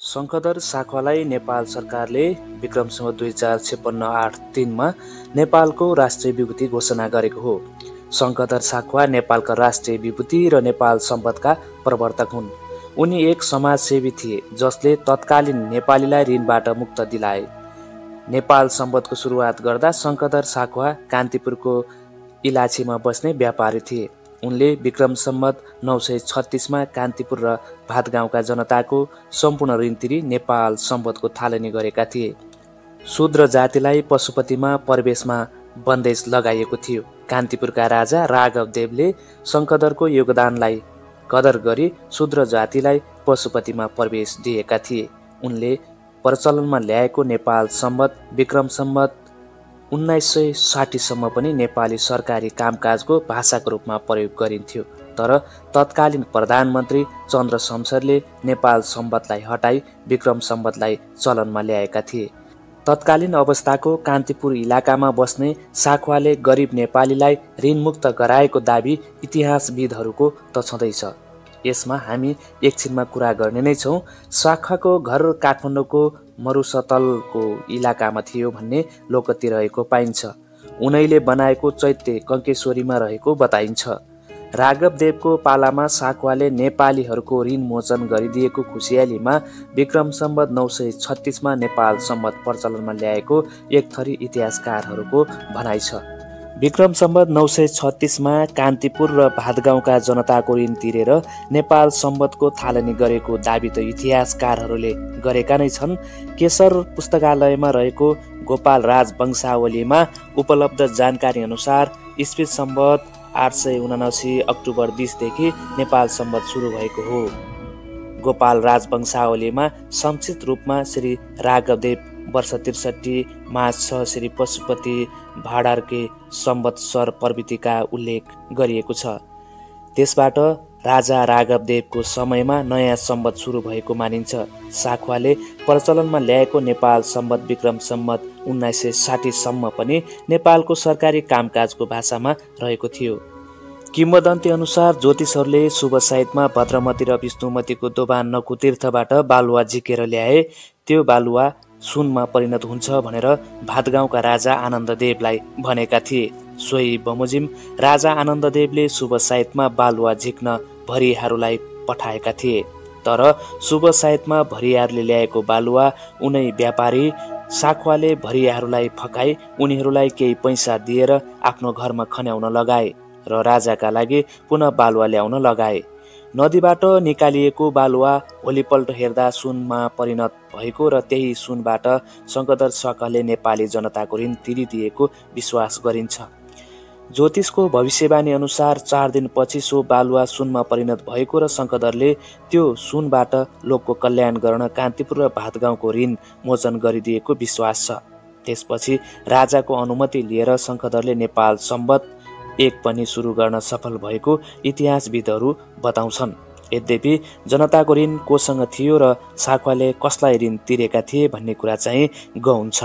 शङ्खदर साखवालाई नेपाल सरकारले विक्रमसँग 2056-8-3मा नेपालको राष्ट्रिय विभूति घोषणा गरेको हो। शङ्खदर साखवा नेपालका राष्ट्रिय विभूति र नेपाल सम्पदका प्रवर्तक हुन्। उनी एक समाजसेवी थिए जसले तत्कालीन नेपालीलाई ऋणबाट मुक्त दिलाए। नेपाल सम्पदको सुरुवात गर्दा शङ्खदर साखवा कान्तिपुरको इलाछीमा बस्ने व्यापारी थिए। उनले विक्रम सम्वत 936मा कान्तिपुर र भातगाउँका जनताको सम्पूर्ण ऋण तिरी नेपाल सम्पदको थालनी गरेका थिए। शूद्र जातिलाई पशुपतिमा प्रवेशमा बन्देज लगाइएको थियो। कान्तिपुरका राजा राघवदेवले शङ्खदरको योगदानलाई कदर गरी शूद्र जातिलाई पशुपतिमा प्रवेश दिएका थिए। उनले प्रचलनमा ल्याएको नेपाल सम्वत विक्रम सम्वत 1960सम्म पनि नेपाली सरकारी कामकाजको भाषाको रूपमा प्रयोग गरिन्थ्यो। तर तत्कालीन प्रधानमन्त्री चन्द्र शमशेरले नेपाल सम्वतलाई हटाई विक्रम सम्वतलाई चलनमा ल्याएका थिए। तत्कालीन अवस्थाको कान्तिपुर इलाकामा बस्ने साखवाले गरिब नेपालीलाई ऋणमुक्त गराएको दाबी इतिहासविदहरूको त छँदैछ। यसमा हामी एकछिनमा कुरा गर्ने नै छौँ। साखवाको घर काठमाडौँको मरुसतलको इलाकामा थियो भन्ने लोकति रहेको पाइन्छ। उनैले बनाएको चैत्य कङ्केश्वरीमा रहेको बताइन्छ। राघवदेवको पालामा साखवाले नेपालीहरूको ऋण मोचन गरिदिएको खुसियालीमा विक्रम सम्वत 936मा नेपाल सम्वत प्रचलनमा ल्याएको एक थरी इतिहासकारहरूको भनाइ छ। विक्रम सम्वत 936मा कान्तिपुर र भातगाउँका जनताको ऋण तिरेर नेपाल सम्वतको थालनी गरेको दाबी त इतिहासकारहरूले गरेका नै छन्। केशर पुस्तकालयमा रहेको गोपाल राज वंशावलीमा उपलब्ध जानकारी अनुसार ईस्वी सम्वत 879 अक्टोबर 20देखि नेपाल सम्वत सुरु भएको हो। गोपाल राज वंशावलीमा संक्षिप्त रूपमा श्री राघवदेव वर्ष 63 मास 6 श्री पशुपति भाडार्के सम्वत्सर प्रवृत्तिका उल्लेख गरिएको छ। त्यसबाट राजा राघवदेवको समयमा नयाँ सम्वत सुरु भएको मानिन्छ। साखवाले प्रचलनमा ल्याएको नेपाल सम्वत विक्रम सम्वत 1960सम्म पनि नेपालको सरकारी कामकाजको भाषामा रहेको थियो। किम्वदन्ती अनुसार ज्योतिषहरूले शुभ साइतमा भद्रमती र विष्णुमतीको दोभान नकुतीर्थबाट बालुवा झिकेर ल्याए। त्यो बालुवा सुनमा परिणत हुन्छ भनेर भातगाउँका राजा आनन्ददेवलाई भनेका थिए। सोही बमोजिम राजा आनन्ददेवले शुभ साइतमा बालुवा झिक्न भरियाहरूलाई पठाएका थिए। तर शुभ साइतमा भरियाहरूले ल्याएको बालुवा उनै व्यापारी साखवाले भरियाहरूलाई फकाई उनीहरूलाई केही पैसा दिएर आफ्नो घरमा खन्याउन लगाए र राजाका लागि पुनः बालुवा ल्याउन लगाए। नदीबाट निकालिएको बालुवा भोलिपल्ट हेर्दा सुनमा परिणत भएको र त्यही सुनबाट शङ्खदर साखवाले नेपाली जनताको ऋण तिरिदिएको विश्वास गरिन्छ। ज्योतिषको भविष्यवाणी अनुसार 4 दिनपछि सो बालुवा सुनमा परिणत भएको र शङ्खदरले त्यो सुनबाट लोकको कल्याण गर्न कान्तिपुर र भातगाउँको ऋण मोचन गरिदिएको विश्वास छ। त्यसपछि राजाको अनुमति लिएर शङ्खदरले नेपाल सम्वत 1 पनि सुरु गर्न सफल भएको इतिहासविदहरू बताउँछन्। यद्यपि जनताको ऋण कोसँग थियो र साखवाले कसलाई ऋण तिरेका थिए भन्ने कुरा चाहिँ गौण छ।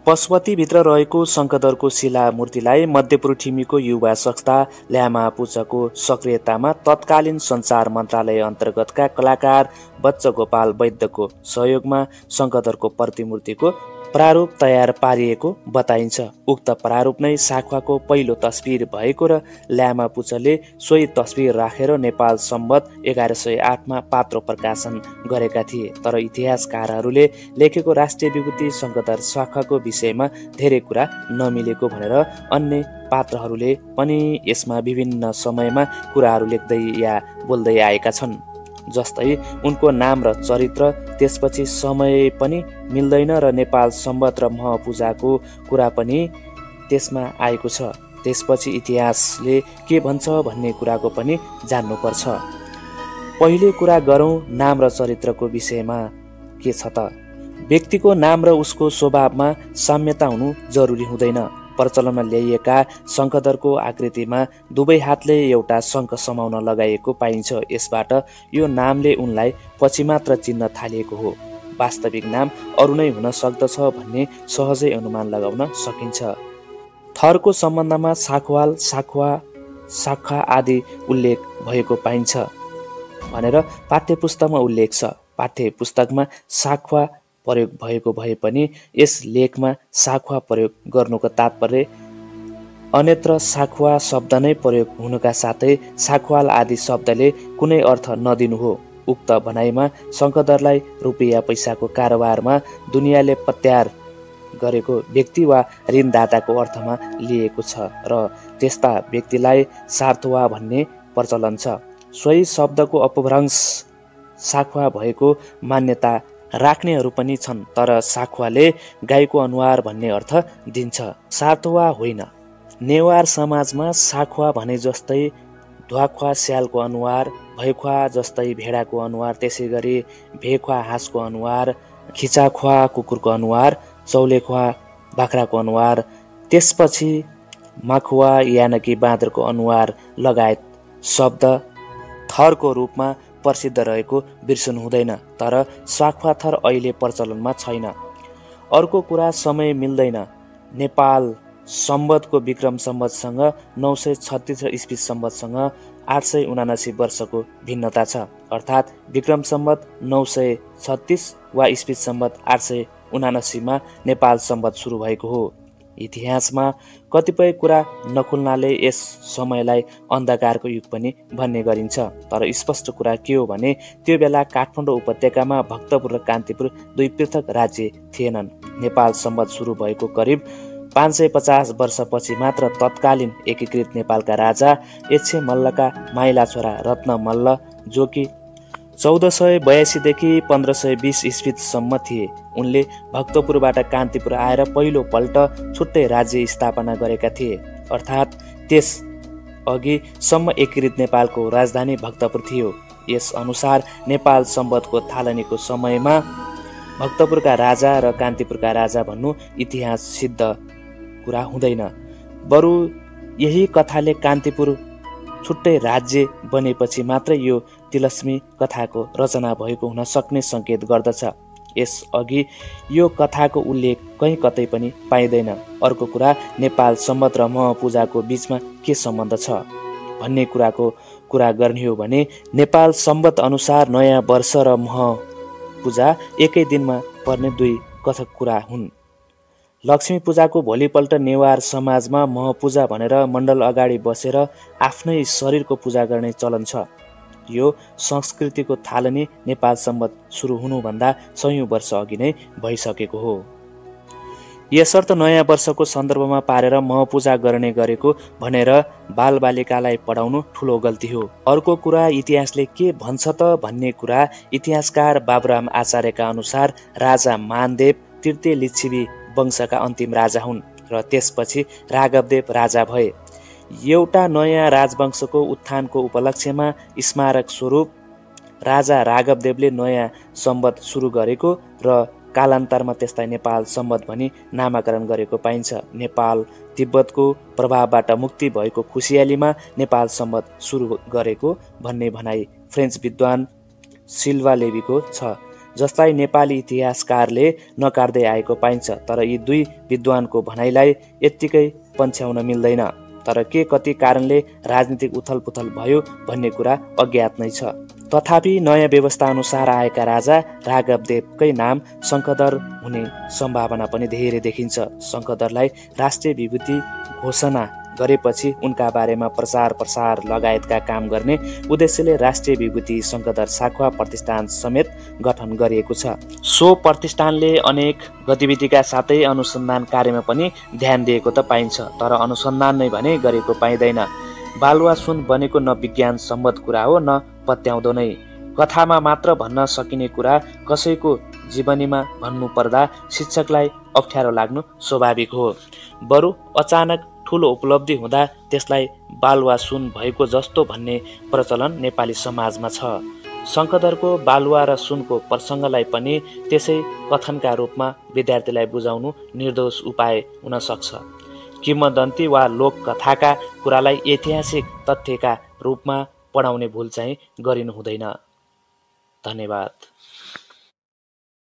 पशुपतिभित्र रहेको शङ्खदरको शिला मूर्तिलाई मध्यपुर ठिमीको युवा संस्था ल्यामापुचको सक्रियतामा तत्कालीन सञ्चार मन्त्रालय अन्तर्गतका कलाकार बच्च गोपाल वैद्यको सहयोगमा शङ्खदरको प्रतिमूर्तिको प्रारूप तयार पारिएको बताइन्छ। उक्त प्रारूप नै साखवाको पहिलो तस्बिर भएको र ल्यामापुचले सोही तस्बिर राखेर नेपाल सम्वत 1108मा पात्रो प्रकाशन गरेका थिए। तर इतिहासकारहरूले लेखेको राष्ट्रिय विभूति शङ्खदर साखवाको विषयमा धेरै कुरा नमिलेको भनेर अन्य पात्रहरूले पनि यसमा विभिन्न समयमा कुराहरू लेख्दै या बोल्दै आएका छन्। जस्तै उनको नाम र चरित्र, त्यसपछि समय पनि मिल्दैन र नेपाल सम्वत र महपूजाको कुरा पनि त्यसमा आएको छ। त्यसपछि इतिहासले के भन्छ भन्ने कुराको पनि जान्नुपर्छ। पहिले कुरा गरौँ नाम र चरित्रको विषयमा के छ त। व्यक्तिको नाम र उसको स्वभावमा साम्यता हुनु जरुरी हुँदैन। प्रचलनमा ल्याइएका शङ्खदरको आकृतिमा दुवै हातले एउटा शङ्ख समाउन लगाइएको पाइन्छ। यसबाट यो नामले उनलाई पछि मात्र चिन्न थालिएको हो। वास्तविक नाम अरू नै हुन सक्दछ भन्ने सहजै अनुमान लगाउन सकिन्छ। थरको सम्बन्धमा साखवाल, साखवा, शाखा आदि उल्लेख भएको पाइन्छ भनेर पाठ्यपुस्तकमा उल्लेख छ। पाठ्य पुस्तकमा साखुवा प्रयोग भएको भए पनि यस लेखमा साखुवा प्रयोग गर्नुको तात्पर्य अन्यत्र साखुवा शब्द नै प्रयोग हुनुका साथै साखुवाल आदि शब्दले कुनै अर्थ नदिनु हो। उक्त भनाइमा शङ्खदरलाई रुपियाँ पैसाको कारोबारमा दुनियाँले पत्यार गरेको व्यक्ति वा ऋणदाताको अर्थमा लिएको छ र त्यस्ता व्यक्तिलाई सार्थुवा भन्ने प्रचलन छ। सोही शब्दको अपभ्रंश साखुवा भएको मान्यता राख्नेहरू पनि छन्, तर साखुवाले गाईको अनुहार भन्ने अर्थ दिन्छ, सार्थुवा होइन। नेवार समाजमा साखुवा भने जस्तै ध्वाख्वा स्यालको अनुहार, भैख्वा जस्तै भेडाको अनुहार, त्यसै गरी भेख्वा हाँसको अनुहार, खिचाख्वा कुकुरको अनुहार, चौलेख्वा बाख्राको अनुहार, त्यसपछि माखुवा यानकी बाँदरको अनुहार लगायत शब्द थरको रूपमा प्रसिद्ध रहेको बिर्सनु हुँदैन। तर साखुवा थर अहिले प्रचलनमा छैन। अर्को कुरा समय मिल्दैन। नेपाल सम्वतको विक्रम सम्वतसँग 936 र ईस्वी सम्वतसँग 879 वर्षको भिन्नता छ। अर्थात् विक्रम सम्वत 936 वा ईस्वी सम्वत 879 नेपाल सम्वत सुरु भएको हो। इतिहासमा कतिपय कुरा नखुल्नाले यस समयलाई अन्धकारको युग पनि भन्ने गरिन्छ। तर स्पष्ट कुरा के हो भने त्यो बेला काठमाडौँ उपत्यकामा भक्तपुर र कान्तिपुर दुई पृथक राज्य थिएनन्। नेपाल सम्वत सुरु भएको करिब 550 वर्षपछि मात्र तत्कालीन एकीकृत नेपालका राजा एच्छे मल्लका माइला छोरा रत्न मल्ल, जो कि 1482 देखि 1520 ईस्वीसम्म थिए, उनले भक्तपुरबाट कान्तिपुर आएर पहिलो पल्ट छुट्टै राज्य स्थापना गरेका थिए। अर्थात् त्यस अघि सम्म एकीकृत नेपालको राजधानी भक्तपुर थियो। यस अनुसार नेपाल सम्वतको थालनीको समयमा भक्तपुरका राजा र कान्तिपुरका राजा भन्नु इतिहास सिद्ध कुरा हुँदैन। बरु यही कथाले कान्तिपुर छुट्टै राज्य बनेपछि मात्र यो तिलस्मी कथाको रचना भएको हुन सक्ने सङ्केत गर्दछ। यस अघि यो कथाको उल्लेख कहीँ कतै पनि पाइँदैन। अर्को कुरा, नेपाल सम्वत र महपूजाको बीचमा के सम्बन्ध छ भन्ने कुराको कुरा गर्ने हो भने नेपाल सम्वत अनुसार नयाँ वर्ष र महपूजा एकै दिनमा पर्ने दुई कथक कुरा हुन्। लक्ष्मी पूजाको भोलिपल्ट नेवार समाजमा महपूजा भनेर मण्डल अगाडि बसेर आफ्नै शरीरको पूजा गर्ने चलन छ। यो संस्कृतिको थालनी नेपाल सम्वत सुरु हुनुभन्दा 100 वर्ष अघि नै भइसकेको हो। यसर्थ नयाँ वर्षको सन्दर्भमा पारेर महपूजा गर्ने गरेको भनेर बालबालिकालाई पढाउनु ठुलो गल्ती हो। अर्को कुरा, इतिहासले के भन्छ त भन्ने कुरा, इतिहासकार बाबुराम आचार्यका अनुसार राजा मानदेव तृतीय लिच्छवी वंशका अन्तिम राजा हुन् र त्यसपछि राघवदेव राजा भए। एउटा नयाँ राजवंशको उत्थानको उपलक्ष्यमा स्मारक स्वरूप राजा राघवदेवले नयाँ सम्वत सुरु गरेको र कालान्तरमा त्यसलाई नेपाल सम्वत भनी नामाकरण गरेको पाइन्छ। नेपाल तिब्बतको प्रभावबाट मुक्ति भएको खुसियालीमा नेपाल सम्वत सुरु गरेको भन्ने भनाइ फ्रेन्च विद्वान सिल्वा लेवीको छ, जसलाई नेपाली इतिहासकारले नकार्दै आएको पाइन्छ। तर यी दुई विद्वानको भनाइलाई यत्तिकै पन्छ्याउन मिल्दैन। तर के कति कारणले राजनीतिक उथलपुथल भयो भन्ने कुरा अज्ञात नै छ। तथापि नयाँ व्यवस्था अनुसार आएका राजा राघवदेवकै नाम शङ्खदर हुने सम्भावना पनि धेरै देखिन्छ। शङ्खदरलाई राष्ट्रिय विभूति घोषणा गरेपछि उनका बारेमा प्रचार प्रसार लगायतका काम गर्ने उद्देश्यले राष्ट्रिय विभूति शङ्खदर साखुवा प्रतिष्ठान समेत गठन गरिएको छ। सो प्रतिष्ठानले अनेक गतिविधिका साथै अनुसन्धान कार्यमा पनि ध्यान दिएको त पाइन्छ, तर अनुसन्धान नै भने गरेको पाइँदैन। बालुवा सुन बनेको न विज्ञान सम्बद्ध कुरा हो, न पत्याउँदो नै। कथामा मात्र भन्न सकिने कुरा कसैको जीवनीमा भन्नु पर्दा शिक्षकलाई अप्ठ्यारो लाग्नु स्वाभाविक हो। बरु अचानक ठुलो उपलब्धि हुँदा त्यसलाई बालुवा सुन भएको जस्तो भन्ने प्रचलन नेपाली समाजमा छ। शङ्खदरको बालुवा र सुनको प्रसङ्गलाई पनि त्यसै कथनका रूपमा विद्यार्थीलाई बुझाउनु निर्दोष उपाय हुन सक्छ। किंवदन्ती वा लोककथाका कुरालाई ऐतिहासिक तथ्यका रूपमा पढाउने भुल चाहिँ गरिनु हुँदैन। धन्यवाद।